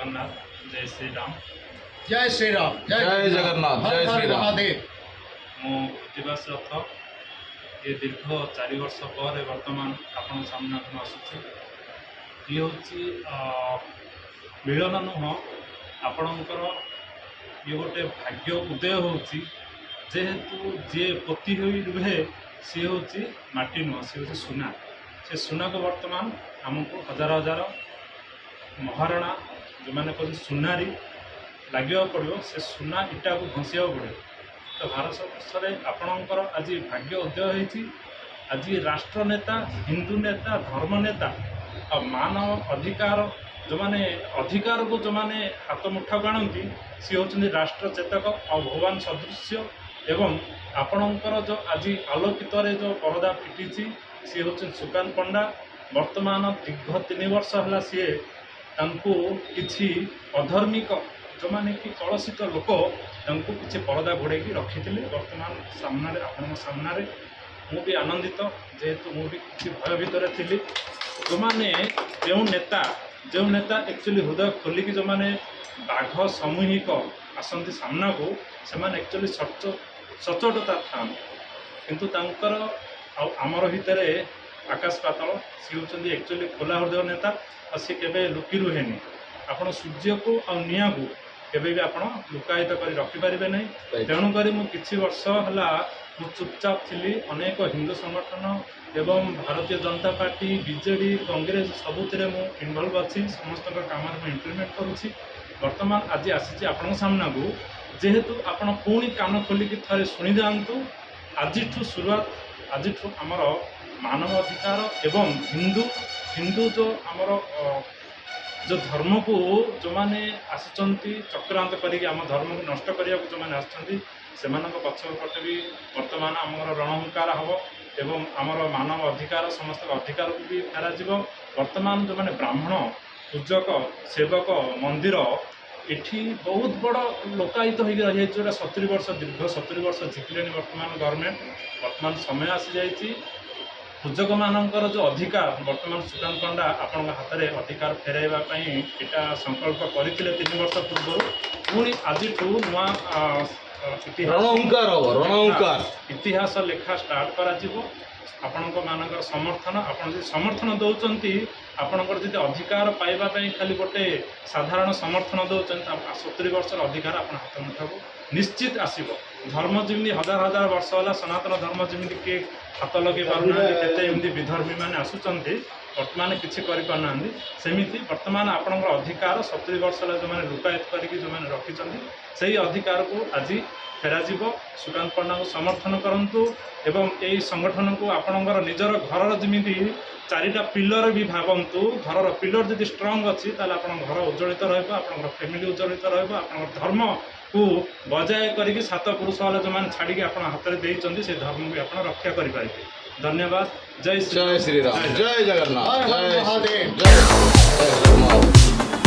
ଜଗନ୍ନାଥ, ଜୟ ଶ୍ରୀରାମ। ଜୟ ଶ୍ରୀରାମ। ଜୟ ଜଗନ୍ନାଥ, ହର ଜୟ ହର ଶ୍ରୀରାମ। ମହାଦେବ। ମୁଁ କୃତିବାସ ରଥ। ଇଏ ଦୀର୍ଘ 4 ବର୍ଷ ପରେ ବର୍ତ୍ତମାନ ଆପଣଙ୍କ ସାମ୍ନାକୁ ମୁଁ ଆସୁଛି। ଇଏ ହେଉଛି ମିଳନ ନୁହଁ, ଆପଣଙ୍କର ଇଏ ଗୋଟେ ଭାଗ୍ୟ ଉଦୟ ହେଉଛି। ଯେହେତୁ ଯିଏ ପୋତି ହୋଇ ରୁହେ, ସିଏ ହେଉଛି ମାଟି ନୁହଁ, ସିଏ ହେଉଛି ସୁନା। ସେ ସୁନାକୁ ବର୍ତ୍ତମାନ ଆମକୁ ହଜାର ହଜାର ମହାରଣା, ଯେଉଁମାନେ କହୁଛନ୍ତି ସୁନାରୀ ଲାଗିବାକୁ ପଡ଼ିବ, ସେ ସୁନା ଇଟାକୁ ଘଷିବାକୁ ପଡ଼ିବ। ତ ଭାରତ ବର୍ଷରେ ଆପଣଙ୍କର ଆଜି ଭାଗ୍ୟ ଉଦୟ ହେଇଛି। ଆଜି ରାଷ୍ଟ୍ର ନେତା, ହିନ୍ଦୁ ନେତା, ଧର୍ମ ନେତା ଆଉ ମାନବ ଅଧିକାର, ଯେଉଁମାନେ ଅଧିକାରକୁ ଯେଉଁମାନେ ହାତ ମୁଠାକୁ ଆଣନ୍ତି, ସିଏ ହେଉଛନ୍ତି ରାଷ୍ଟ୍ର ଚେତକ ଆଉ ଭଗବାନ ସଦୃଶ୍ୟ। ଏବଂ ଆପଣଙ୍କର ଯେଉଁ ଆଜି ଆଲୋକିତରେ ଯେଉଁ ପରଦା ଫିଟିଛି, ସିଏ ହେଉଛନ୍ତି ସୁକାନ୍ତ ପଣ୍ଡା। ବର୍ତ୍ତମାନ ଦୀର୍ଘ 3 ବର୍ଷ ହେଲା ସିଏ ତାଙ୍କୁ କିଛି ଅଧର୍ମିକ, ଯେଉଁମାନେ କି କଳସିତ ଲୋକ, ତାଙ୍କୁ କିଛି ପରଦା ଘୋଡ଼େଇକି ରଖିଥିଲେ। ବର୍ତ୍ତମାନ ସାମ୍ନାରେ, ଆପଣଙ୍କ ସାମ୍ନାରେ ମୁଁ ବି ଆନନ୍ଦିତ, ଯେହେତୁ ମୁଁ ବି କିଛି ଭୟ ଭିତରେ ଥିଲି। ଯେଉଁମାନେ ଯେଉଁ ନେତା ଆକ୍ଚୁଆଲି ହୃଦୟ ଖୋଲିକି, ଯେଉଁମାନେ ବାଘ ସାମୂହିକ ଆସନ୍ତି ସାମ୍ନାକୁ, ସେମାନେ ଆକ୍ଚୁଆଲି ସଚ୍ଚୋଟତା ଥାଆନ୍ତି। କିନ୍ତୁ ତାଙ୍କର ଆଉ ଆମର ଭିତରେ ଆକାଶ ପାତାଳ। ସିଏ ହେଉଛନ୍ତି ଆକ୍ଚୁଆଲି ଖୋଲା ହୃଦୟ ନେତା ଆଉ ସିଏ କେବେ ଲୁକି ରୁହେନି। ଆପଣ ସୂର୍ଯ୍ୟକୁ ଆଉ ନିଆଁକୁ କେବେ ବି ଆପଣ ଲୁକାୟିତ କରି ରଖିପାରିବେ ନାହିଁ। ତେଣୁକରି ମୁଁ କିଛି ବର୍ଷ ହେଲା ମୁଁ ଚୁପଚାପ ଥିଲି। ଅନେକ ହିନ୍ଦୁ ସଂଗଠନ ଏବଂ ଭାରତୀୟ ଜନତା ପାର୍ଟି, ବିଜେଡ଼ି, କଂଗ୍ରେସ ସବୁଥିରେ ମୁଁ ଇନଭଲ୍ଭ ଅଛି। ସମସ୍ତଙ୍କ କାମରେ ମୁଁ ଇମ୍ପ୍ଲିମେଣ୍ଟ କରୁଛି। ବର୍ତ୍ତମାନ ଆଜି ଆସିଛି ଆପଣଙ୍କ ସାମ୍ନାକୁ, ଯେହେତୁ ଆପଣ ପୁଣି କାନ ଖୋଲିକି ଥରେ ଶୁଣିଯାଆନ୍ତୁ। ଆଜିଠୁ ସୁରୁଆତ, ଆଜିଠୁ ଆମର ମାନବ ଅଧିକାର ଏବଂ ହିନ୍ଦୁ ଯେଉଁ ଆମର ଯେଉଁ ଧର୍ମକୁ ଯେଉଁମାନେ ଆସିଛନ୍ତି ଚକ୍ରାନ୍ତ କରିକି ଆମ ଧର୍ମକୁ ନଷ୍ଟ କରିବାକୁ ଯେଉଁମାନେ ଆସିଛନ୍ତି, ସେମାନଙ୍କ ପଛପଟେ ବି ବର୍ତ୍ତମାନ ଆମର ରଣହୁଙ୍କାର ହେବ ଏବଂ ଆମର ମାନବ ଅଧିକାର, ସମସ୍ତଙ୍କ ଅଧିକାରକୁ ବି ଫେରାଯିବ। ବର୍ତ୍ତମାନ ଯେଉଁମାନେ ବ୍ରାହ୍ମଣ, ପୂଜକ, ସେବକ, ମନ୍ଦିର ଏଠି ବହୁତ ବଡ଼ ଲୋକାୟିତ ହୋଇକି ରହିଯାଇଛି, ଯେଉଁଟା 70 ବର୍ଷ, ଦୀର୍ଘ 70 ବର୍ଷ ଝିକିଲେଣି ବର୍ତ୍ତମାନ ଗଭର୍ଣ୍ଣମେଣ୍ଟ। ବର୍ତ୍ତମାନ ସମୟ ଆସିଯାଇଛି ପୂଜକମାନଙ୍କର ଯେଉଁ ଅଧିକାର, ବର୍ତ୍ତମାନ ସୁକାନ୍ତ ପଣ୍ଡା ଆପଣଙ୍କ ହାତରେ ଅଧିକାର ଫେରାଇବା ପାଇଁ ଏଇଟା ସଂକଳ୍ପ କରିଥିଲେ 3 ବର୍ଷ ପୂର୍ବରୁ। ପୁଣି ଆଜିଠୁ ନୂଆ ଇତିହାସ ରଣହୁଙ୍କାର ହବ, ରଣହୁଙ୍କାର। ଇତିହାସ ଲେଖା ଷ୍ଟାର୍ଟ କରାଯିବ। ଆପଣଙ୍କ ମାନଙ୍କର ସମର୍ଥନ, ଆପଣ ଯଦି ସମର୍ଥନ ଦେଉଛନ୍ତି, ଆପଣଙ୍କର ଯଦି ଅଧିକାର ପାଇବା ପାଇଁ ଖାଲି ଗୋଟେ ସାଧାରଣ ସମର୍ଥନ ଦେଉଛନ୍ତି, 70 ବର୍ଷର ଅଧିକାର ଆପଣ ହାତ ମୁଠାକୁ ନିଶ୍ଚିତ ଆସିବ। ଧର୍ମ ଯେମିତି ହଜାର ହଜାର ବର୍ଷ ହେଲା, ସନାତନ ଧର୍ମ ଯେମିତି କିଏ ହାତ ଲଗେଇ ପାରୁନାହାନ୍ତି, କେତେ ଏମିତି ବିଧର୍ମୀ ମାନେ ଆସୁଛନ୍ତି, ବର୍ତ୍ତମାନ କିଛି କରିପାରୁନାହାନ୍ତି, ସେମିତି ବର୍ତ୍ତମାନ ଆପଣଙ୍କର ଅଧିକାର 70 ବର୍ଷ ହେଲା ଯେଉଁମାନେ ଲୁକାୟତ କରିକି ଯେଉଁମାନେ ରଖିଛନ୍ତି, ସେଇ ଅଧିକାରକୁ ଆଜି ଫେରାଯିବ। ସୁକାନ୍ତ ପଣ୍ଡାଙ୍କୁ ସମର୍ଥନ କରନ୍ତୁ ଏବଂ ଏଇ ସଂଗଠନକୁ ଆପଣଙ୍କର ନିଜର ଘରର ଯେମିତି ଚାରିଟା ପିଲର ବି ଭାବନ୍ତୁ। ଘରର ପିଲର ଯଦି ଷ୍ଟ୍ରଙ୍ଗ ଅଛି, ତାହେଲେ ଆପଣଙ୍କ ଘର ଉଜ୍ଜଳିତ ରହିବ, ଆପଣଙ୍କର ଫ୍ୟାମିଲି ଉଜ୍ଜଳିତ ରହିବ। ଆପଣଙ୍କର ଧର୍ମକୁ ବଜାୟ କରିକି ସାତ ପୁରୁଷ ହେଲା ଯେଉଁମାନେ ଛାଡ଼ିକି ଆପଣ ହାତରେ ଦେଇଛନ୍ତି, ସେ ଧର୍ମକୁ ବି ଆପଣ ରକ୍ଷା କରିପାରିବେ। ଧନ୍ୟବାଦ। ଜୟ ଜୟ ଶ୍ରୀରାମ। ଜୟ ଜୟ ଜଗନ୍ନାଥ। ହର ହର ଜୟ ମହାଦେବ। ଜୟ ଜୟ ମହାଦେବ।